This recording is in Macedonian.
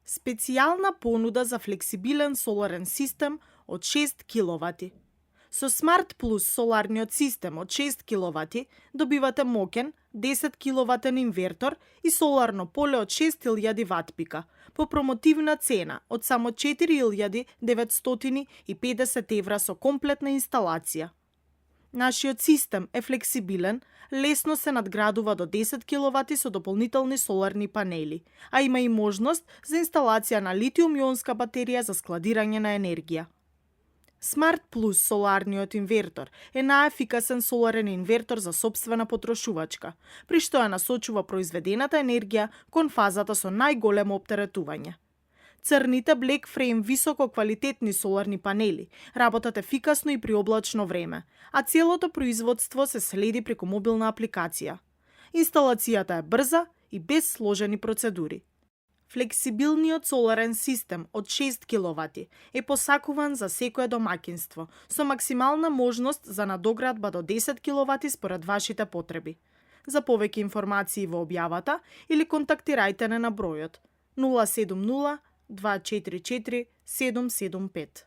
Специјална понуда за флексибилен соларен систем од 6 киловати. Со Smart Plus соларниот систем од 6 киловати добивате моќен 10 киловатен инвертор и соларно поле од 6000 ватпика по промотивна цена од само 4950 евра со комплетна инсталација. Нашиот систем е флексибилен, лесно се надградува до 10 киловати со дополнителни соларни панели, а има и можност за инсталација на литиум-ионска батерија за складирање на енергија. Smart Plus соларниот инвертор е најефикасен соларен инвертор за сопствена потрошувачка, при што ја насочува произведената енергија кон фазата со најголемо оптеретување. Црните Black Frame високо квалитетни соларни панели работат ефикасно и при облачно време, а целото производство се следи преку мобилна апликација. Инсталацијата е брза и без сложени процедури. Флексибилниот соларен систем од 6 киловати е посакуван за секое домаќинство, со максимална можност за надоградба до 10 киловати според вашите потреби. За повеќе информации во објавата или контактирајте на бројот 070 244 775.